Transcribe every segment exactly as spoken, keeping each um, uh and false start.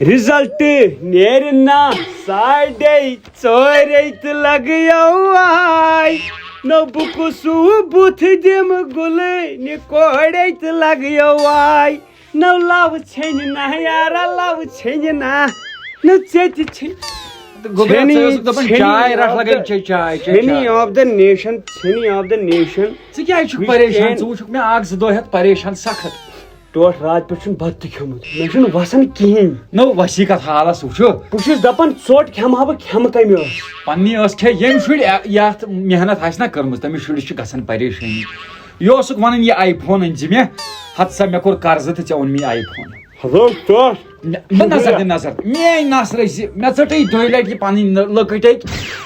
Result نیرِ نا ساڑے ژورے تہٕ لگیو آے۔ نہ بہٕ کُسُو بُتھ دِمہٕ گُلہٕ نہِ کورے تہٕ لگیو آے۔ نہ لو ژھیٚنہِ نا یارا، لو ژھیٚنہِ نا، نہ ژےٚ تہِ ژھیٚنہِ۔ تہٕ گوٚبرا، ژٕ ٲسٕکھ دَپان، چھَنی چاے رَٹھ لَگَے، of the، چے چاے، چے چھَنی چاے۔ Of the nation، چھَنی of the nation۔ ژٕ کیٛازِ چھُکھ We پریشان؟ Can۔ ژٕ وٕچھُکھ مےٚ اَکھ زٕ دۄہ ہٮ۪تھ پریشان سخت۔ ٹوٹھ راتھ پٮ۪ٹھ چھُنہٕ بَتہٕ تہِ کھیوٚمُت، مےٚ چھُنہٕ وَسان کِہیٖنۍ۔ نو وَسی کَتھ حالَس وٕچھُو۔ بہٕ چھُس دَپان، ژوٚٹ کھٮ۪مہٕ ہا بہٕ، کھٮ۪مہٕ کَمہِ ٲس؟ پنٛنی ٲس کھے، ییٚمہِ شُرۍ یَتھ محنت آسہِ نہ کٔرمٕژ، تٔمِس شُرِس چھِ گژھان پریشٲنی۔ یہِ اوسُکھ وَنان یہِ آی فون أنۍ زِ مےٚ، ہَتہٕ سا مےٚ کوٚر قرضہٕ تہٕ ژےٚ اوٚن مےٚ یہِ آی فون۔ حضرت ٹوٹھ۔ مےٚ، مےٚ نظر دِ نظر، میٲنۍ نس رٔسۍ زِ، مےٚ ژٔٹٕے دۄیہِ لٹہِ یہِ پنٕنۍ نٔر-، لٔکٕٹۍ أکۍ۔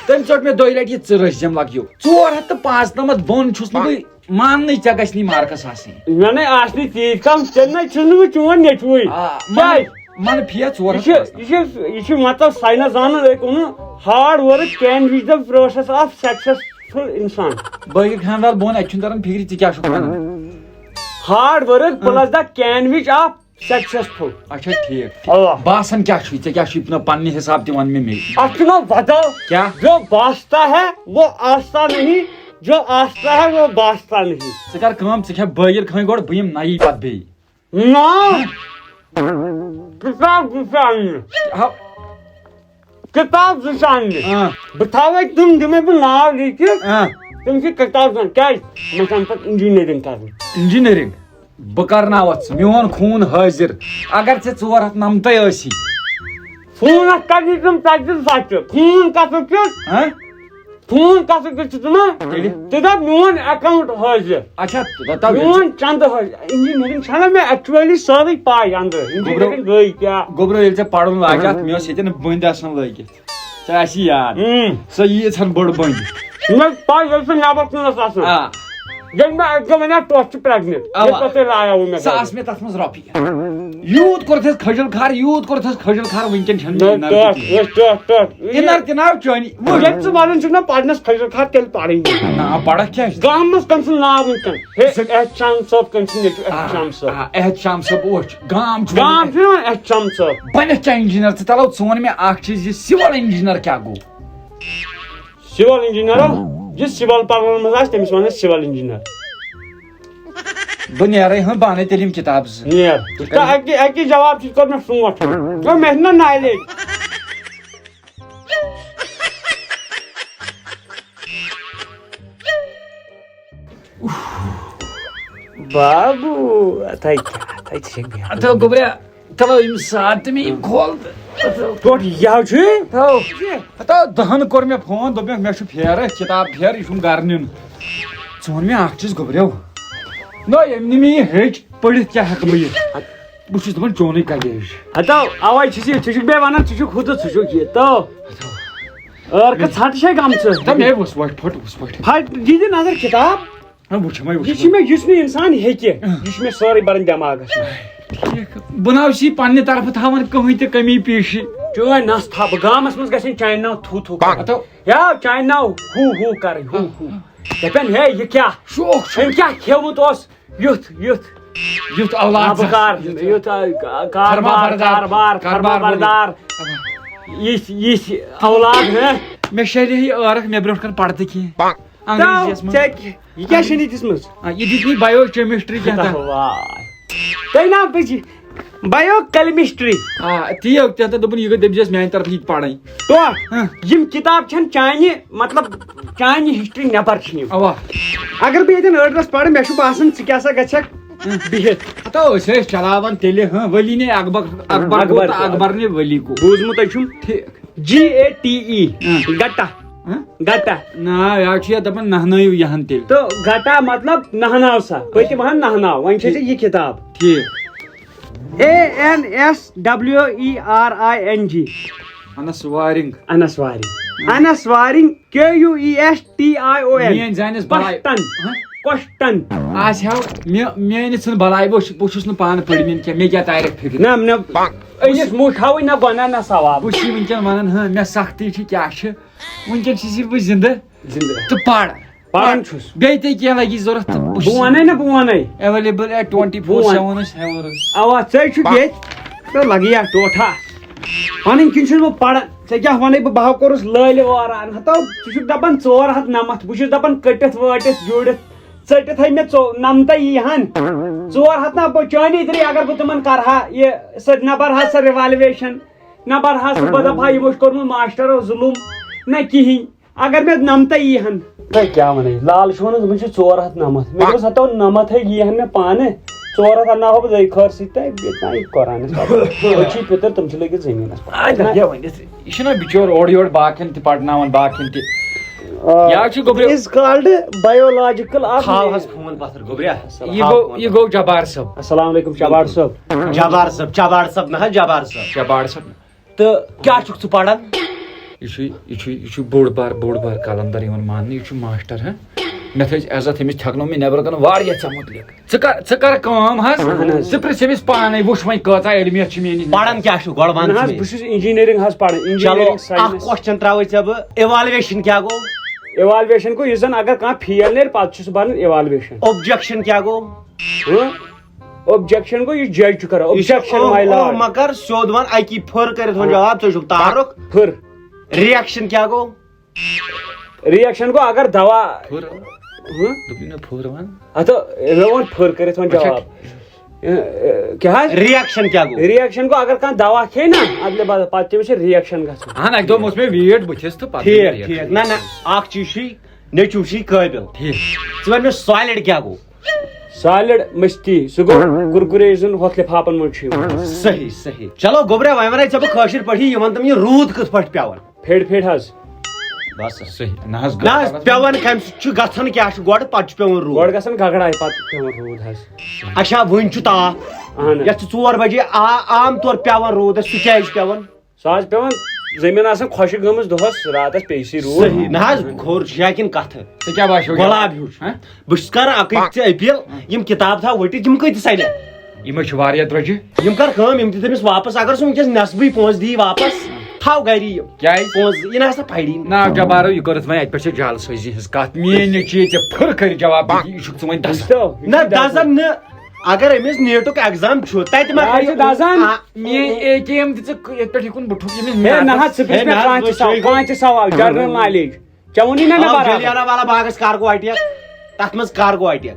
تٔمۍ ژٔٹ مےٚ دۄیہِ لٹہِ یہِ، ژٕ رٔسۍ زٮ۪م لگیو۔ ژور ہتھ تہٕ پانٛژنمتھ بۄن چھُس نہٕ بہٕ ماننٕے، ژےٚ گژھِ نہٕ مارکس آسٕنۍ۔ مےٚ نے آسنہٕ تیٖتۍ کم، ژےٚ نے چھُس نہٕ بہٕ چون نیٚچوٕے۔ آ، کیٛازِ؟ من، من پھیہ ژور یہِ ہتھ چھُ، پانٛژنمتھ۔ یہِ چھُ، یہِ چھُ مطلب ساینس دانن أکۍ ووٚنُن، hard work can reach the process of successful انسان۔ بٲگِر خان لال بۄن، اتہِ چھُنہٕ تران فکرِ ژٕ کیٛاہ چھُکھ ونان۔ Hard work plus the can reach of successful۔ اچھا، ٹھیٖک، ٹھیٖک۔ اوا۔ باسان کیٛاہ چھُے؟ ژےٚ کیٛاہ چھُے نہ پننہِ حساب تہِ وَن مےٚ مے۔ اَتھ چھُ ناو بدل۔ کیٛاہ؟ جو باستا ہے وہ آستا نہیں، جو آستا ہے وہ باستا نہیں۔ ژٕ کر کٲم، ژٕ کھےٚ بٲگِر خٲنۍ گۄڈٕ، بہٕ یِمہٕ نَیی پتہٕ بیٚیہِ۔ نا۔ کِتاب زٕ چھِ اَننہِ۔ ہا۔ کِتاب زٕ چھِ اَننہِ۔ آ۔ بہٕ تھاوَے تِم، دِمَے بہٕ ناو لیکھِتھ۔ آ۔ تِم چھِ کِتاب زٕ اَننہِ۔ کیٛازِ؟ مےٚ چھِ اَمہِ پَتہٕ engineering کَرٕنۍ۔ Engineering؟ بہٕ کرناوتھ ژٕ میون خوٗن حٲضِر، اگر ژےٚ ژور ہتھ نمتَے ٲسی۔ فون اکھ کر یہِ تِم ژتجی ساس چھِ۔ فون کتھ چھُ؟ ہہ؟ فون کتھ چھُ ژٕ نا؟ تیٚلہِ؟ ژٕ دپ میون account حٲضِر۔ اچھا، ژٕ دپ میون چندٕ حٲضِر۔ Engineering چھنہ مےٚ actually سٲرٕے پاے اندرٕ۔ Engineering گٔے کیٛاہ؟ گوٚبرو، ییٚلہِ ژےٚ پرُن لاگہِ اتھ، مےٚ ٲس ییٚتٮ۪ن بٔنٛدۍ آسان لٲگِتھ۔ ژےٚ آسی یاد۔ اۭں۔ سۄ ییٖژ ہن بٔڑ بٔنٛدۍ۔ مےٚ پَے ییٚلہِ سُہ نٮ۪بر کُن اوس آسان۔ آ۔ ییٚلہِ مےٚ اَکہِ دۄہ وَنیٛاو، "ٹۄپھ چھِ pregnant"۔ اَوا۔ ییٚلہِ پَتہٕ تۄہہِ راے آوٕ مےٚ سۄ خٲطرٕ۔ آسہٕ مےٚ تَتھ منٛز رۄپیہِ۔ یوٗت کوٚرُتھ اَسہِ کھٔجُل کھار، یوٗت کوٚرتھ اَسہِ کھٔجُل کھار، وٕنۍکٮ۪ن چھَنہٕ مےٚ نہ، اِنَر تہِ ٹۄپھ، کِہیٖنۍ۔ یۄس ٹۄپھ، ٹۄپھ۔ اِنَر تہِ ناو چٲنی۔ وٕچھ۔ ییٚلہِ ژٕ وَنان چھُکھ نہ پَرنَس کھٔجُل کھار، تیٚلہِ پَرٕے نہٕ۔ نہ، پَرَکھ کیٛاہ چھِ؟ گامَس کَمہِ سُنٛد ناو وٕنۍکٮ۪ن؟ ہے، زِ- احتشام صٲب کَمہِ سُنٛد نیٚچوٗ؟ آ، احتشام صٲب۔ آ، احتشام صٲب اوس۔ گام چھُ گام چھُ یِوان احتشام صٲب۔ بَنٮ۪کھ کیٛاہ engineer؟ ژٕ تَلو، ژٕ وَن مےٚ اَکھ چیٖز، یہِ civil engineer کیٛاہ گوٚو؟ Civil engineer، یُس civil پَرنَس منٛز آسہِ، تٔمِس وَنان civil engineer۔ بہٕ نیرَے ہا پانَے تیٚلہِ یِم کِتابہٕ زٕ۔ نیر۔ ژٕ کَر اَکی، اَکی جواب چھُ، کوٚر مےٚ سونٛٹھ۔ دوٚپ، مےٚ چھِنہ knowledge۔ بابو، اَتھَے کیٛاہ، اَتھَے ژٕ چھَکھ بیٚہوان۔ اَتھو گوٚبریا، تَلو یِم ساتھ تہٕ مےٚ یِم کھول تہٕ۔ ٹوٹھ یَو چھُ؟ تھاو۔ ہَتو دَہَن کوٚر مےٚ فون، دوٚپمَکھ، "مےٚ چھُ پھیرٕ، کِتاب پھیرٕ، یہِ چھُم گَرٕ نیُن۔" ژٕ وَن مےٚ اَکھ چیٖز گوٚبریو۔ نہ، ییٚمۍ نہٕ مےٚ یہِ ہیٚچھ، پٔرِتھ کیٛاہ ہٮ۪کہٕ بہٕ یہِ؟ بہٕ چھُس دَپان چونُے کَلیج۔ ہَتو، اَوَے چھُس یہِ، ژٕ چھُکھ بیٚیہِ وَنان، ژٕ چھُکھ ہُہ تہٕ ژٕ چھُکھ یہِ۔ تو۔ ہَتو۔ ٲر کَتھ ژھَٹہٕ چھے گٔمژٕ۔ تہٕ مے وُس وَٹھ پھٔٹ، وُس وَٹھ۔ پھَٹ، یہِ دِ نظر کِتاب۔ ہاں، وٕچھو وۄنۍ، یہِ وٕچھو چھُ وۄنۍ۔ مےٚ، یُس نہٕ اِنسان ہیٚکہِ، یہِ چھُ مےٚ سٲرٕے بَران دٮ۪ماغَس منٛز۔ ٹھیٖک۔ بہٕ نہ حظ چھُس یہِ پننہِ طرفہٕ تھاوان کٕہٕنۍ تہِ کٔمی پیٖشی۔ چٲنۍ نَس تھاو بہٕ، گامَس منٛز گژھن چانہِ ناو تھوٗ تھوٗ کَرٕنۍ۔ ہَتو۔ یا چانہِ ناو ہو ہو کَرٕنۍ، ہو ہو۔ دَپن، ہے، یہِ کیٛاہ؟ شوق چھُ۔ أمۍ کیٛاہ کھیوٚمُت اوس؟ یُتھ، یُتھ۔ یُتھ اولاد آ، بہٕ زَس۔ کار، یُتھ۔ یُتھ، آ، کا-، کاربار، فرما بردار۔ کاربار، فرما کاربار بردار۔ بردار۔ یِتھ، یِتھ اولاد، ہہ؟ مےٚ شیرے یہِ ٲرَکھ، مےٚ برونٛٹھ کَنہِ پَرٕ تہِ کینٛہہ۔ انگریزیس منٛز۔ ژےٚ کہِ-، یہِ کیٛاہ چھُنہٕ یہِ دِژمٕژ؟ آ، یہِ دِژ مےٚ biochemistry کینٛہہ تام۔ واے۔ تۄہہِ نا پٔزی biochemistry۔ آ، تی یوت تہِ ہَتھ دوٚپُن، یہِ گٔے دٔپۍ زیس میٛانہِ طرفہٕ یہِ تہِ پَرٕنۍ۔ ٹوٹھ۔ ہاں۔ یِم کِتاب چھَنہٕ چانہِ، مطلب، چانہِ history نٮ۪بر چھِ یِم۔ اَوا۔ اگر بہٕ ییٚتٮ۪ن أڑرَس پَرٕ، مےٚ چھُ باسان، ژٕ کیٛاہ سا گژھکھ بِہِتھ۔ ہَتو، أسۍ ٲسۍ چلاوان تیٚلہِ، ہاں، ؤلی نے اکبر، اکبر اکبر گوٚو تہٕ تہٕ اکبر نے ؤلی گوٚو۔ بوٗزمُت ہے چھُم۔ ٹھیٖک۔ G A T E۔ ہاں۔ گٹا۔ ہاں؟ گٹا۔ نا، یہِ حظ چھُ یَتھ دَپان نہنٲیِو یہِ ہَن تیٚلہِ۔ تہٕ گٹا مطلب نہناو سا، پٔتِم ہَن نہناو، وۄنۍ چھِ ژےٚ یہِ کِتاب۔ ٹھیٖک۔ A N S W E R I N G۔ انس وارنگ۔ انس وارنگ۔ انس warning, K U E S T I O N۔ میٲنۍ زانس بلاے۔ کوسٹن۔ ہاں؟ کوسٹن۔ آسہِ ہاو، مےٚ، میٲنۍ ژھٕن بلاے، بہٕ چھُس، بہٕ چھُس نہٕ پانہٕ پٔرمٕتۍ کینٛہہ، مےٚ کیٛاہ تارٮ۪کھ فِکرِ؟ نہ، نہ۔ أمِس مُٹھ ہاوٕے نہ گۄناہ نہ ثواب۔ بہٕ چھُس وٕنکٮ۪ن ونان، ہاں، مےٚ سختی چھِ کیٛاہ چھِ۔ وٕنکٮ۪ن چھُس یہِ بہٕ زِندٕ۔ زِندٕ۔ تہٕ پَر۔ پَران چھُس۔ بیٚیہِ تہِ کینٛہہ لَگی ضوٚرَتھ تہٕ بہٕ وَنَے نہ، بہٕ وَنَے۔ Available at twenty four seven أسۍ ہٮ۪وان حظ۔ اَوا، ژٕ ہے چھُکھ ییٚتہِ۔ تہٕ لَگہِ یا ٹوٹھا۔ پنٕنۍ کِنۍ چھُس بہٕ پران۔ ژےٚ کیٛاہ وَنَے بہٕ، بہٕ ہا کوٚرُس لٲلہِ واران۔ ہتو، ژٕ چھُکھ دَپان ژور ہَتھ نَمَتھ، بہٕ چھُس دَپان کٔٹِتھ وٲٹِتھ ژٔٹِتھ ہے مےٚ ژو-، نَمتَے یی ہن۔ ژور ہَتھ نہ بہٕ چٲنی درٕے، اگر بہٕ تِمن کرٕ ہا یہِ سۭتۍ، نہ بَرٕ ہا سۄ revaluation، نہ بَرٕ ہا سُہ، بہٕ دَپہٕ ہا یِمو چھُ کوٚرمُت ماسٹرو ظُلُم، نہ کِہیٖنۍ۔ اگر مےٚ نَمتَے یی ہن۔ تۄہہِ کیٛاہ وَنَے؟ لال چھُ وَنان، دوٚپُن چھِ ژور ہَتھ نَمَتھ۔ مےٚ دوٚپُس، ہتو نَمَتھ ہے یی ہن مےٚ پانہٕ۔ ژور ہَتھ اَنناوہا بہٕ دٔے خٲر سۭتۍ تہٕ ییٚتہِ نہ یہِ قرآنَس پَتہٕ۔ أچھی پِتٕر، تِم چھِ لٔگِتھ زٔمیٖنَس پٮ۪ٹھ۔ آے نہ، یہِ ؤنِتھ۔ یہِ چھُنہ بِچور اورٕ یورٕ باقیَن تہِ پَرناوان، باقیَن تہِ۔ آ، یہِ حظ چھِ گوٚبرِ- is called biological of تھاو حظ فون پَتھَر، گوٚبریا۔ یہِ گوٚو، یہِ گوٚو جبار صٲب۔ السلام علیکم جبار صٲب۔ جبار صٲب، جبار صٲب نہ حظ، جبار صٲب۔ جبار صٲب۔ تہٕ کیٛاہ چھُکھ ژٕ پَران؟ یہِ چھُ، یہِ چھُ، یہِ چھُ بوٚڑ بار، بوٚڑ بار قلندر یِوان ماننہٕ، یہِ چھُ ماسٹر، ہہ؟ مےٚ تھٲوِس عزت، أمِس تھٮ۪کنو مےٚ نٮ۪برٕ کَنہِ واریاہ ژےٚ مُتعلِق۔ ژٕ کر، ژٕ کر کٲم حظ۔ اہن حظ۔ ژٕ پرٛژھ أمِس پانے، وٕچھ وۄنۍ کۭژاہ علمیت چھِ میٲنِس پران کیٛاہ چھُ گۄڈٕ وَن نہ ژٕ حظ، مےٚ۔ بہٕ چھُس engineering حظ پَران، چلو، engineering اکھ science۔ Question ترٛاوَے ژےٚ بہٕ، evaluation کیٛاہ گوٚو؟ Evaluation گوٚو، یُس زَن اگر کانٛہہ fail نیرِ، پَتہٕ چھُ سُہ بَران evaluation۔ Objection کیٛاہ گوٚو؟ ہہ؟ Objection گوٚو، یُس judge چھُ کران۔ یہِ چھُ Objection، اوہ، my اوہ، lord۔ مگر سیوٚد وَن، اَکی پھٔر کٔرِتھ وَن جواب، ژٕ چھُکھ تارُک۔ پھٔر۔ Reaction کیٛاہ گوٚو؟ Reaction گوٚو اگر دوا۔ پھٔر؟ ہہ؟ دوٚپُے نہ پھٔر وَن۔ اَتھ مےٚ ووٚن پھٔر کٔرِتھ وۄنۍ اچھا۔ جواب۔ اے، اے، کیٛاہ حظ؟ Reaction کیٛاہ گوٚو؟ Reaction گوٚو اگر کانٛہہ دوا کھیٚیہِ نا اَدلہِ بدل، پَتہٕ تٔمِس چھِ reaction گژھان۔ اہن، اَکہِ دۄہ موٚتھ مےٚ ویٖٹ بٕتھِس تہٕ پَتہٕ ٹھیٖک، گٔے ٹھیٖک۔ reaction۔ نہ، نہ، اَکھ چیٖز چھُے، نیٚچوٗ چھُے قٲبِل۔ ٹھیٖک۔ ژٕ وَن مےٚ solid کیٛاہ گوٚو؟ Solid مٔستی، سُہ گوٚو کُرکُرے یُس زَن ہۄتھ لِفافَن منٛز چھُ یِوان۔ صحیح، صحیح۔ چلو گوٚبرا، وۄنۍ وَنَے ژےٚ بہٕ کٲشِر پٲٹھی، یہِ وَن تہٕ مےٚ، یہِ روٗد کِتھ پٲٹھۍ پٮ۪وان؟ پھیڑ پھیڑ حظ۔ بس۔ صحیح۔ نہ حظ، نہ حظ، گۄڈٕ پٮ۪وان کَمہِ سۭتۍ چھُ گژھان، کیٛاہ چھُ گۄڈٕ، پَتہٕ چھُ پٮ۪وان روٗد۔ گۄڈٕ گژھان گگڑایہِ، پَتہٕ پٮ۪وان روٗد حظ۔ اچھا، وٕنۍ چھُ تاپھ۔ اہن حظ۔ یَتھ چھُ ژور بجے آ-، عام طور پٮ۪وان روٗد، اَسہِ سُہ کیٛازِ پٮ۪وان؟ سُہ حظ پٮ۪وان، زٔمیٖن آسان خۄشٕک گٔمٕژ دۄہَس، راتَس پیٚیہِ سٕے روٗد۔ صحیح۔ نہ حظ، کھوٚر چھُ یا کِنہٕ کَتھٕ؟ ژےٚ کیٛاہ باسیو یہِ؟ گۄلاب ہیوٗ چھُ۔ ہہ؟ بہٕ چھُس کران اَکٕے ژےٚ appeal، یِم کِتاب تھاو ؤٹِتھ، یِم کۭتِس اَنہِ؟ یِمے چھِ واریاہ درٛۄجہِ۔ یِم کر کٲم، یِم دِ تٔمِس واپس۔ اگر سُہ وٕنکیٚس نٮ۪صبٕے پونٛسہٕ دی واپس، تھاو گری یِم۔ کیٛازِ؟ پونٛسہٕ، یہِ نہ ہسا پھڑی۔ نہ جبارو، یہِ کٔرٕتھ وۄنۍ اَتہِ پٮ۪ٹھ چھِ جعل سٲزی ہٕنٛز کَتھ۔ میٛٲنۍ نیٚچی ژےٚ پھٕر کٔرِتھ جواب دِتھ، یہِ چھُکھ ژٕ وۄنۍ دَزان۔ وٕچھتو، یہِ نہ چھُ دَزان۔ دَزان نہٕ۔ اگر أمِس نیٹُک exam چھُ، تَتہِ ما یہِ حظ کھَسہِ چھُ دَزان۔ آ، میٛٲنۍ اے ٹی ایم دِ ژٕ ک-، یَتھ پٮ۪ٹھ یہِ کُن بہٕ ٹھُک ییٚمِس ہے، نہ میتھَس۔ حظ، ژٕ پرٛژھ ہے، مےٚ نہ حظ، کانٛہہ تہِ وٕچھ سوال، یہِ general knowledge۔ ژےٚ ووٚنُے نہ مےٚ آ، برابر۔ جلیانہ والا باغس کر گوٚو attack؟ تَتھ منٛز کر گوٚو attack؟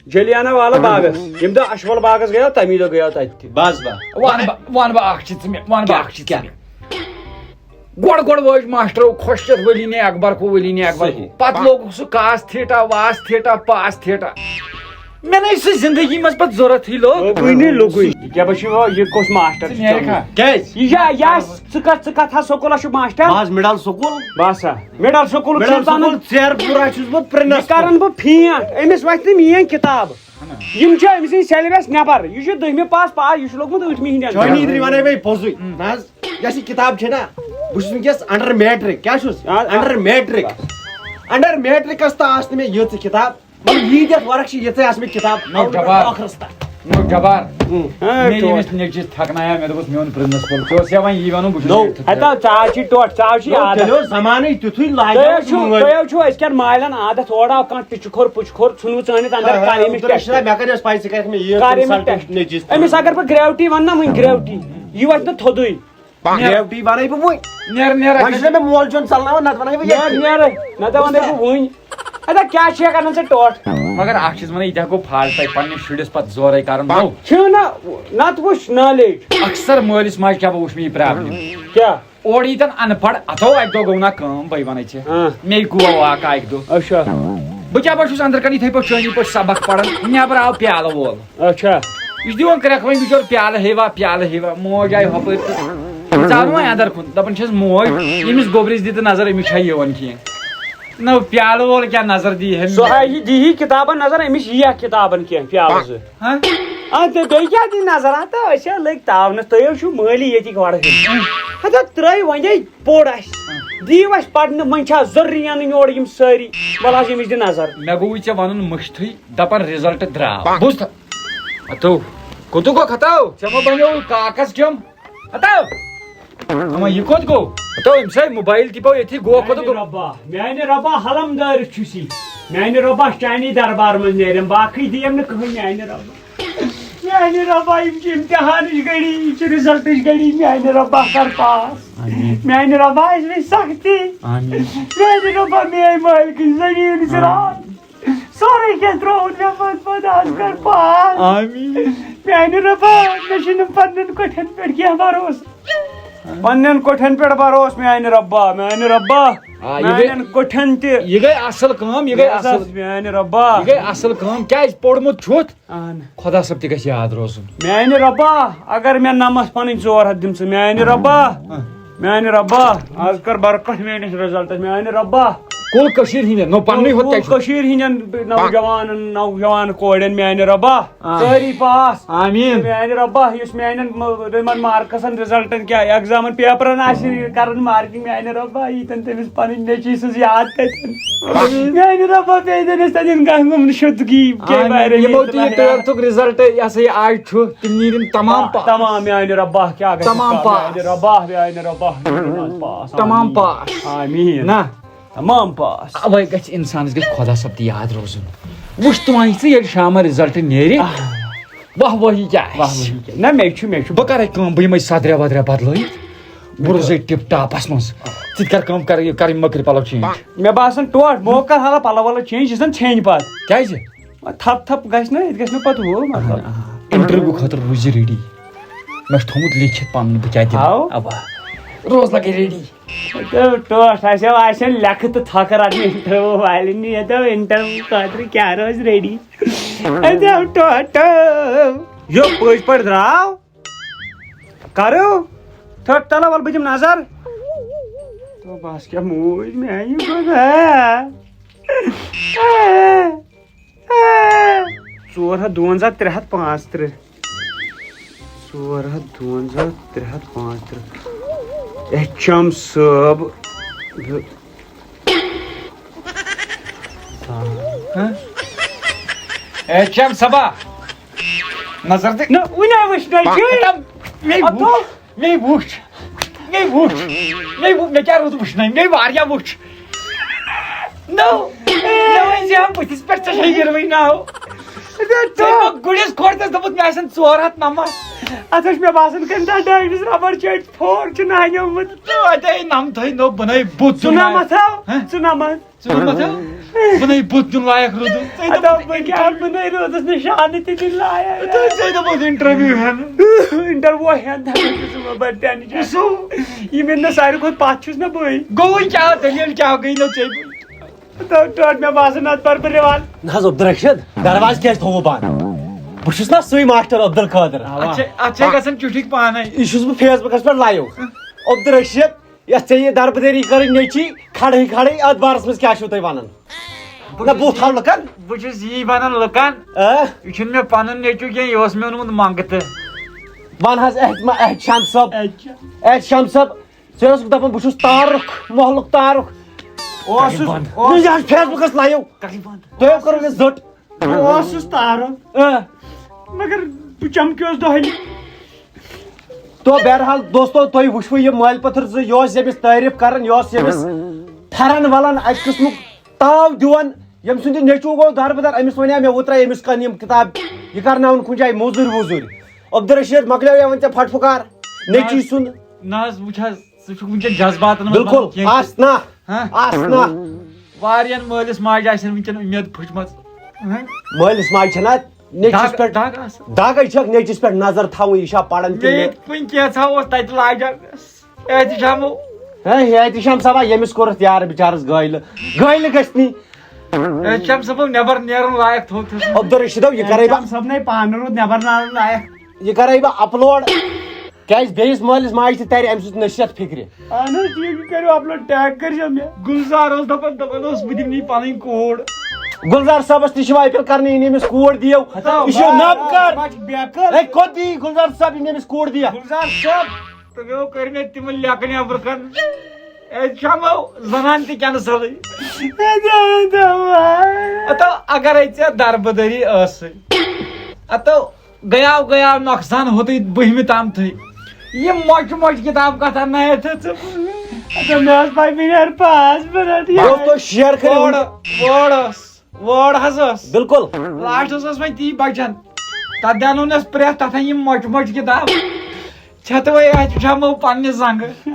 جلیانہ والا باغس، ییٚمہِ دۄہ اچھوَل باغس گٔیو، تَمی دۄہ گٔیو تَتہِ تہِ۔ بس با۔ وَن بہٕ، وَن بہٕ اَکھ چیٖز ژٕ مےٚ، وَن بہٕ کیٛاہ، اَکھ چیٖز ژٕ کیٛاہ؟ مےٚ۔ گۄڈٕ گۄڈٕ وٲج ماسٹرو خۄش چَتھ ؤلی نے اکبر کو، ؤلی نے اکبر کو۔ صحیح۔ پَتہٕ لوگُکھ سُہ کاس تھیٹا، واس تھیٹا، پاس تھیٹا۔ مےٚ نَے سُہ زِندگی منٛز پَتہٕ ضوٚرَتھٕے لوٚگ۔ لوٚگُے نہٕ، لوٚگُے۔ یہِ کیٛاہ بہٕ چھُس یہِ کُس ماسٹر ژٕ چھُ نیرِ کھا؟ کیٛاہ؟ کیٛازِ؟ یہِ چھا، یہِ آسہِ، ژٕ کَتھ، ژٕ کَتھ ہا سکوٗلَس چھُکھ ماسٹر؟ بہٕ حظ مِڈل سکوٗل۔ بس ہا، مِڈل سکوٗلُک مِڈل چھُس بَنان۔ سکوٗل ژیر پوٗرا چھُس بہٕ یہِ پرنسپل۔ کَرَن بہٕ پھینٛٹ، أمِس وَتھِ نہٕ میٛٲنۍ کِتاب۔ یِم چھِ أمۍ سٕنٛدِ syllabus نٮ۪بر۔ یہِ چھُ دٔہمہِ پاس پاس، یہِ چھُ لوٚگمُت ٲٹھمہِ ہِنٛدٮ۪ن۔ چٲنی درٕے وَنے مےٚ پوٚزُے۔ نہ حظ، یۄس یہِ کِتاب چھےٚ نا، بہٕ چھُس وٕنکیٚس under matric۔ کیٛاہ چھُس؟ آ، آ۔ Under matric۔ Under matricس تہٕ آسہٕ نہٕ مےٚ ییٖژٕ کِتاب۔ مطلب، ییٖتیٛاہ ورق چھِ، ییٖژٕے آسہٕ مےٚ کِتاب۔ نو جبار۔ ٲخرس تام۔ نو جبار۔ اۭں۔ ہاں، مےٚ ٹوٹھ۔ ییٚمِس نیٚچوِس تھکنایاو، مےٚ دوٚپُس، میون پرنسپل، ژٕ اوس یا وۄنۍ یی وَنُن، بہٕ چھُس نو۔ ییٚتہِ۔ ہتا، ژٕ حظ چھی ٹوٹھ، ژٕ حظ چھی نو، عادت۔ تیٚلہِ اوس زمانٕے تیُتھُے، لاگہِ تُہۍ حظ اوس چھِو، مٲلۍ۔ تُہۍ حظ چھِو أزکٮ۪ن مالٮ۪ن عادت، اورٕ آو کانٛہہ ٹِچہِ کھوٚر، پُچہِ کھوٚر، ژھُنوٕ ژٲنِتھ اندر، ہاں، کر ییٚمِس عبدالرشیٖد، test۔ مےٚ کَتہِ ٲس پَے ژٕ کَرَکھ مےٚ یہِ کر ییٚمِس consult test۔ نیٚچِس۔ أمِس اگر بہٕ gravity وَنہٕ نا وٕنۍ، gravity، یہِ وَتھِ نہٕ تھوٚدُے۔ Gravity وَنَے بہٕ وۄنۍ۔ نیر، نیر، وۄنۍ چھُس نہ مےٚ مول چون ژَلناوان، نَتہٕ وَنَے بہٕ ییٚتی۔ نیر، نیر، نَتہٕ وَنَے بہٕ وٕنۍ۔ اَدا کیٛاہ چھِ ہٮ۪کان ژٕ ٹوٹھ؟ مگر اَکھ چیٖز وَنَے، یہِ تہِ ہا گوٚو فالٹَے، پنٛنِس شُرِس پَتہٕ زورَے کَرُن۔ نو۔ چھُ نہ، نَتہٕ وٕچھ knowledge۔ اکثر مٲلِس ماجہِ کیٛاہ بہٕ وٕچھ مےٚ یہِ problem۔ کیٛاہ؟ اورٕ ییٖتٮ۪ن اَن پَڑھ، اَتھو اَکہِ دۄہ گوٚو نہ کٲم، بٔے وَنَے ژےٚ۔ ہاں۔ مے گوٚو واقعہ اَکہِ دۄہ۔ اچھا۔ بہٕ کیٛاہ بہٕ چھُس اَندر کَنہِ یِتھَے پٲٹھۍ چٲنی پٲٹھۍ سبق پَران، نٮ۪برٕ آو پیالہٕ وول۔ اچھا۔ یہِ چھُ دِوان کرٛٮ۪کھ وۄنۍ بِچور، پیالہٕ ہیوا، پیالہٕ ہیوا۔ موج آیہِ ہۄپٲرۍ تہٕ ژاو نہٕ وۄنۍ اَندر کُن۔ دَپان چھَس، موج، ییٚمِس گوٚبرِس دِ تہٕ نظر، أمِس چھا یِوان کینٛہہ۔ نہ، پیالہٕ وول کیٛاہ نظر دی ہے؟ سُہ ہا یہِ دی ہی کِتابَن نظر، أمِس یِیہِ اَتھ کِتابَن کینٛہہ، پیالہٕ زٕ۔ ہاں؟ آ، تہٕ بیٚیہِ کیٛاہ دی نظر؟ ہا، تہٕ أسۍ ہا لٔگۍ تاونَس، تُہۍ حظ چھِو مٲلی ییٚتِکۍ وَڑٕ ہٕنٛدۍ۔ ہتا ترٛٲیِو وۄنۍ ہے پوٚر اَسہِ۔ دِیِو اَسہِ پَرنہٕ، وۄنۍ چھا ضروٗری اَنٕنۍ یورٕ یِم سٲری؟ وَلہٕ حظ، ییٚمِس دِ نظر۔ مےٚ گوٚوُے ژےٚ وَنُن مٔشتھٕے، دَپان result درٛاو۔ بوٗزتھا؟ ہتو، کوٚت گوٚو ہتو؟ ژےٚ ما بنیووُے کاکَس جم؟ ہتو! اما، یہِ کوٚت گوٚو؟ ہتو، أمۍ سٕے موبایل تہِ پیوٚو ییٚتھی، گوٚو کوٚت میانہِ گوٚو؟ رۄبا، میانہِ رۄبا، حلم دٲرِتھ چھُسی۔ میانہِ رۄبا، چانی دربار منٛز نیرن، باقٕے دِیم نہٕ کٕہٕنۍ میانہِ رۄبا۔ میانہِ رۄبا، یِم چھِ امتحانٕچ گٔڑی، یہِ چھِ رِزلٹٕچ گٔڑی۔ میانہِ رۄبا، کر پاس۔ آمین۔ میانہِ رۄبا، اَسہِ وٕچھ سختی۔ آمین۔ میانہِ رۄبا، میٲنۍ مٲلکٕچ زٔمیٖن زِراعت، سورُے کینٛہہ ترٛووُن مےٚ پتہٕ پتہٕ، آز کر پاس۔ آمین۔ میانہِ رۄبا، مےٚ چھُنہٕ پننٮ۪ن کۄٹھٮ۪ن پٮ۪ٹھ کینٛہہ بھروسہٕ۔ پننٮ۪ن کۄٹھٮ۪ن پٮ۪ٹھ بھروسہٕ، میانہِ رۄبا، میانہِ رۄبا۔ آ، یہِ گٔے، میانٮ۪ن کۄٹھٮ۪ن تہِ۔ یہِ گٔے اصل کٲم، یہِ گٔے یہِ اصل۔ ہسا، میانہِ رۄبا۔ یہِ گٔے اصل کٲم، کیازِ پوٚرمُت چھُتھ؟ اہن۔ خۄدا صٲب تہِ گژھِ یاد روزُن۔ میانہِ رۄبا، اگر مےٚ نمتھ پنٕنۍ ژور ہتھ دِمژٕ، میانہِ رۄبا، ہاں۔ میانہِ رۄبا، آز کر برکت میٲنِس رِزلٹس، میانہِ رۄبا۔ کُل کٔشیٖر ہِنٛدٮ۪ن، نو پننُے ہوت کُل تۄہہِ چھُ۔ کٔشیٖر ہِنٛدٮ۪ن نوجوانن، نوجوان کورٮ۪ن، میانہِ رۄبا، آ۔ سٲری پاس۔ آمین۔ میانہِ رۄبا، یُس میانٮ۪ن م-، یِمن مارکسن، رِزلٹن کیٛاہ، ایگزامن، پیپرن آسہِ کران مارکِنگ، میانہِ رۄبا، ییٖتٮ۪ن تٔمِس پنٕنۍ نیٚچی سٕنٛز یاد تَتٮ۪ن۔ میانہِ رۄبا، پیٚیہِ تٔمِس تَتٮ۪ن کانٛہہ غم شُدگی، کیٚنٛہہ آمین۔ واریاہ یِمو تہِ یہِ یہِ ترٛٲو۔ ٹُویلتھُک رِزلٹ، یہِ ہسا یہِ آز چھُ، تِم نیٖرِن تمام آ، پاس۔ تمام میانہِ رۄبا، کیٛاہ گژھِ تمام کَرُن؟ پاس۔ میانہِ رۄبا، میانہِ رۄبا، میانہِ رۄبا، تمام پاس۔ پاس۔ آمین۔ نہ۔ تمام پاس۔ اوے گژھِ انسانس گژھِ خۄدا صٲب تہِ یاد روزُن۔ وٕچھ تُہۍ وۄنۍ ژٕ ییٚلہِ شامن رِزلٹ نیرِ، آہ۔ واہ وٲہی کیٛاہ واہ آسہِ؟ وٲہی کیٛاہ؟ نہ، مےٚ چھُ، مےٚ چھُ۔ بہٕ کرے کٲم، بہٕ یِمے سدریا ودریا بدلٲیِتھ، بہٕ روزے ٹِپ ٹاپس منٛز۔ ژٕ تہِ کر کٲم، کر یہِ، کر یِم مٔکرۍ پلو چینج۔ مےٚ باسان ٹوٹھ، بہٕ کرٕ حالہ پلو ولو چینج، یہِ زن ژھیٚنۍ پتہٕ۔ کیٛازِ؟ تھپ تھپ گژھِ نہ، ییٚتہِ گژھِ مےٚ پتہٕ ہُہ مطلب۔ انٹرویو خٲطرٕ روٗزِ ریڈی۔ مےٚ چھُ تھوٚمُت لیکھِتھ پنُن، بہٕ کیٛاہ دِمہٕ۔ آو؟ اوا۔ روز لگے ریڈی۔ تہٕ ٹوٹھ آسیو، آسن لیکھٕ تہٕ تھکھ رٹنہِ انٹرویو والٮ۪ن نِش۔ یتو انٹرویو خٲطرٕ کیٛاہ روزِ ریڈی؟ اَتیو ٹوٹھو۔ یو پٔزۍ پٲٹھۍ درٛاو۔ کرو۔ تھٔٹ تلہ، ول بہٕ دِمہٕ نظر۔ تو بس کیٛاہ موج میانہِ خۄدا۔ ژور ہتھ دُوَنزاہ، ترٛےٚ ہتھ پانٛژھ تٕرٛہ۔ ژور ہتھ دُوَنزاہ، ترٛےٚ ہتھ پانٛژھ تٕرٛہ۔ ایچ ایم صٲب۔ ہاں؟ ایچ ایم صٲبا، نظر دِ۔ نہ، وُنہِ وٕچھ نہ یہِ۔ مے وُچھ، مے وُچھ، مے وُچھ، مے وُ-، مےٚ کیٛاہ روٗد وٕچھنَے؟ مے واریاہ وُچھ۔ نو، مےٚ وۄنۍ زِ ہم بٕتھِس پٮ۪ٹھ ژےٚ چھےٚ یِروٕے ناو۔ ژےٚ دوٚپ گُرِس کھۄر تَس دوٚپُتھ مےٚ آسَن ژور ہَتھ نَمَتھ۔ اَتھ اوس مےٚ باسان کٔمۍ تام ڈاکٹرَس رَبَر چٲٹۍ پھوڑ چھُ نہٕ ہَنیومُت۔ تہٕ اَتے نَمتھٕے نوٚو بَنٲے بُتھ دیُن ژُنَمَتھ ہاو، ہہ؟ ژُنَمَتھ۔ ژٕ وَن مَتھ ہا؟ بہٕ نے بُتھ دیُن لایق روٗدُس۔ ژےٚ اَدٕ دوٚپُتھ بہٕ کیٛاہ، بہٕ نے روٗدُس نہٕ شانہٕ تہِ دِنۍ لایق۔ تہٕ ژےٚ دوٚپُتھ اِنٹروِو ہٮ۪نہٕ۔ اِنٹروِو ہٮ۪ن تھاوُن چھُس بہٕ بَڑٕ ٹٮ۪نشَن۔ وٕچھِو۔ یہِ مےٚ نہٕ ساروی کھۄتہٕ پَتھ چھُس نہ بٕے۔ گوٚوُے کیٛاہ؟ دٔلیٖل کیٛاہ گٔے نہٕ ژےٚ؟ تہٕ ٹٲٹھ مےٚ باسان اَتھ پَرٕ بہٕ رِوال۔ نہ حظ عبدالرشید، دروازٕ کیٛازِ تھوٚوُ بنٛد؟ بہٕ چھُس نہ سُے ماسٹر عبدالقادر۔ اَتھ چھے، اَتھ چھے گژھان چُٹھِک پانَے۔ یہِ چھُس بہٕ فیس بُکَس پٮ۪ٹھ لایِو۔ عبدالرشید، یۄس ژےٚ یہِ دربٕدٔری کٔرٕنۍ نیٚچی، کھڑٕے کھڑٕے، اَتھ بارَس منٛز کیٛاہ چھُو تُہۍ وَنان؟ نہ، بہٕ تھاو لُکَن۔ بہٕ چھُس یی وَنان لُکَن، آ؟ یہِ چھُنہٕ مےٚ پَنُن نیٚچوٗ کینٛہہ، یہِ اوس مےٚ اوٚنمُت منٛگتہٕ۔ وَن حظ، احت-، ما-، احتشام صٲب۔ احتشام۔ احتشام صٲب، ژےٚ اوسُکھ دَپان، بہٕ چھُس تارُک، محلُک تارُک۔ اوسُس، کَرِ بنٛد۔ اوس-، نہ، یہِ حظ فیس بُکَس لایِو۔ کَرِ بنٛد۔ تُہۍ کٔرٕو مےٚ زٔٹ۔ بہٕ اوسُس تارُک۔ آ۔ مگر بہٕ چمکیوس دۄہلہِ۔ تو بہرحال دوستو، تُہۍ وٕچھوٕ یہِ مٲلۍ پٔتھٕر زٕ، یہِ اوس ییٚمِس تعریٖف کران، یہِ اوس ییٚمِس پھٮ۪رن ولان، اَکہِ قٕسمُک تاو دِوان، ییٚمہِ سُنٛد یہِ نیٚچوٗ گوٚو دربٕدر، أمِس وَنیٛاو مےٚ اوترَے أمِس کَن یِم کِتاب، یہِ کرناوُن کُنہِ جایہِ موٚزوٗرۍ ووٚزوٗرۍ۔ عبدالرشید، مۄکلیو یِوان ژےٚ پھٹھ پھُکار نیٚچی سُنٛد۔ نہ حظ، وٕچھ حظ، ژٕ چھُکھ وٕنکیٚن جذباتن منٛز بِلکُل، بَنان کینٛہہ تہِ۔ آس نہ، ہاں؟ آس نہ۔ واریاہن مٲلِس ماجہِ آسن وٕنکیٚن اُمید پھٔچمٕژ۔ ہاں؟ مٲلِس ماجہِ چھَنہ نیٚچوِس دَگ، پٮ۪ٹھ دَگ آسان۔ دَگٕے چھَکھ نیٚچِس پٮ۪ٹھ نظر تھاوٕنۍ، یہِ چھا پَران کِنہٕ مےٚ نہ؟ ییٚتہِ وٕنہِ کینٛژھا اوس تَتہِ لاجان۔ احتشام۔ ہے، احتشام صٲبا، ییٚمِس کوٚرُتھ یارٕ بِچارَس گٲلۍ، گٲلۍ گژھِ نی۔ احتشام صٲبُن نٮ۪بر نیرُن لایق تھوٚو تھوٚو۔ عبدالرشیدو، یہِ کَرَے بہٕ، احتشام صٲبنَے پانہٕ روٗد نٮ۪بر نیرُن لایق۔ یہِ کَرَے بہٕ اپلوڈ۔ کیٛازِ بیٚیِس مٲلِس ماجہِ تہِ تَرِ اَمہِ سۭتۍ نصیحت فِکرِ۔ اہن حظ، ٹھیٖک، یہِ کٔرِو اپلوڈ، ٹیگ کٔرۍزیو مےٚ۔ گُلزار اوس دَپان، دَپان اوس، بہٕ دِمہٕ نہٕ یہِ پَنٕنۍ کوٗر۔ گُلزار صٲبَس تہِ چھِ وۄنۍ اپیل کَرنہٕ یِنہٕ أمِس کوٗر دِیِو۔ ہتا، یہِ چھُ نَب کَر۔ بَچہِ بیکٕل۔ ہے، کوٚت دِیہِ گُلزار صٲب یِنہٕ أمِس کوٗر دِیَکھ؟ گُلزار صٲب، تہٕ مےٚ کٔرۍ مےٚ تِمَن لیکن نیٚبرٕ کَن۔ أسۍ چھَمو زَنان تہِ کینسلٕے۔ ہتو، اگرے ژےٚ دربٕدٔری ٲسٕے، ہتو، گٔیاو، گٔیاو نۄقصان ہوٚتُے بٔہمہِ تامتھٕے۔ یہِ مۄچہِ مۄچہِ کِتاب کتھ اننایتھ ژٕ؟ اچھا، مےٚ ٲس پاے مےٚ نیرِ پاس، بہٕ رٹہٕ یہِ۔ دوستو، شیئر کٔرِو۔ وٲڈ، وٲڈ ٲس، وٲڈ حظ ٲس۔ بِلکُل۔ لاسٹس ٲس وۄنۍ تی بچان۔ تَتھ دیٛانو نہٕ اَسہِ پرٛٮ۪تھ، تَتھ ہن یِم مۄٹہِ مۄٹہِ کِتاب۔ چھَتہٕ وَے اَتہِ وٕچھان مو پنٛنہِ زنٛگہٕ۔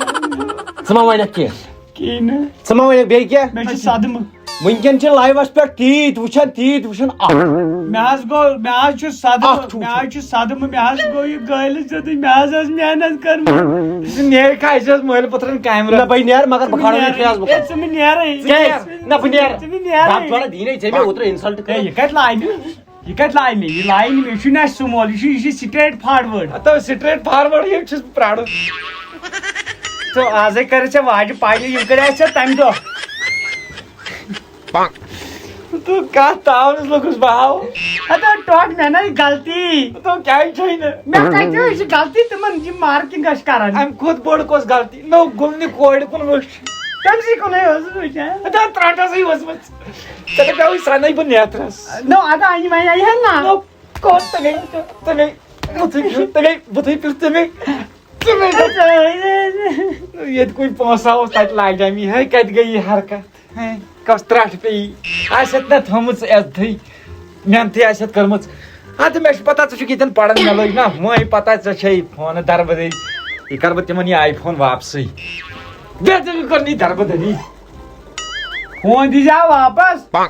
ژٕ ما وَنکھ کینٛہہ؟ کِہیٖنۍ نہٕ۔ ژٕ ما وَنکھ بیٚیہِ کینٛہہ؟ مےٚ چھُ صدمہٕ۔ وٕنکٮ۪ن چھِ لایوَس پٮ۪ٹھ تیٖتۍ وٕچھان، تیٖتۍ وٕچھان۔ اَکھ۔ مےٚ حظ گوٚو، مےٚ حظ چھُ صدمہٕ، اَکھ چھُ مےٚ حظ چھُ صدمہٕ، مےٚ حظ گوٚو یہِ گٲلِس دیُتُے، مےٚ حظ ٲس محنت کٔرمٕژ۔ ژٕ نیرکھا، اَسہِ ٲس مٲلۍ پٔتھرَن کامہِ نہ، رَٹھ۔ بہٕ نیرٕ، مگر ژٕ بہٕ کھارو یہِ نیرٕے۔ فیس بُکَس۔ ہے، ژٕ مہ نیرٕے۔ ژٕ کیٛازِ؟ نہ، بہٕ نیرٕ۔ ژٕ مہ نیرٕے۔ بَتہٕ وَنہٕ دِیٖنے ژےٚ مےٚ اوترٕ اِنسَلٹ ہے، کٔرِتھ۔ یہِ کَتہِ لاینہِ؟ یہِ کَتہِ لاینہِ؟ یہِ لاینہِ، یہِ چھُنہٕ اَسہِ سُمول، یہِ چھُ، یہِ چھُ straight forward۔ ہَتو straight forward یہِ چھُس بہٕ پرٛارُن۔ تہٕ آزَے کَرِ ژےٚ واجہِ پَیہِ، یِم کَرِ اَسہِ ژےٚ تَمہِ دۄہ۔ تہٕ کَتھ تاونَس لوٚگُس بہٕ ہاو۔ ہَتو ٹۄکھ، مےٚ نَے غلطی۔ تہٕ کیٛازِ چھَے نہٕ؟ مےٚ کَتہِ چھِ، یہِ چھِ غلطی تِمَن، یِم marking ٲسۍ کَران۔ اَمہِ کھۄتہٕ بٔڑ کۄس غلطی؟ نو گُلنہِ کورِ کُن وٕچھ۔ تٔمۍ سٕے کُنُے ٲسٕس وٕچھان۔ ہَتو ترٛٹھَسٕے ؤژھمٕژ۔ ژےٚ دَپیٛاوُے سَنَے بہٕ نیترَس۔ نو، اَدٕ اَنہِ وۄنۍ اَنہِ ہا نا۔ نو کوٚر تَمے، تَمے، بُتھٕے پھیُر تَمے، بُتھٕے پھیُر تَمے، تَمے۔ ییٚتہِ کُنہِ پونٛسہٕ اوس، تَتہِ لاجامی۔ ہے، کَتہِ گٔے یہِ حرکت؟ ہے، کۄس ترٛٹھ پیٚیہِ؟ آسٮ۪تھ نہ تھٲومٕژ عزتھٕے، محنتھٕے آسٮ۪تھ کٔرمٕژ۔ اَدٕ مےٚ چھِ پَتہ، ژٕ چھُکھ ییٚتٮ۪ن پَران، مےٚ لٔج نہ وٲنۍ پَتہ، ژےٚ چھےٚ فونہٕ دربٕدٔرۍ۔ یہِ کَرٕ بہٕ تِمَن یہِ آی فون واپسٕے۔ بیٚیہِ تٔمۍ کٔر نہٕ یہِ دربٕدٔری۔ فون دیٖزِ ہا واپس۔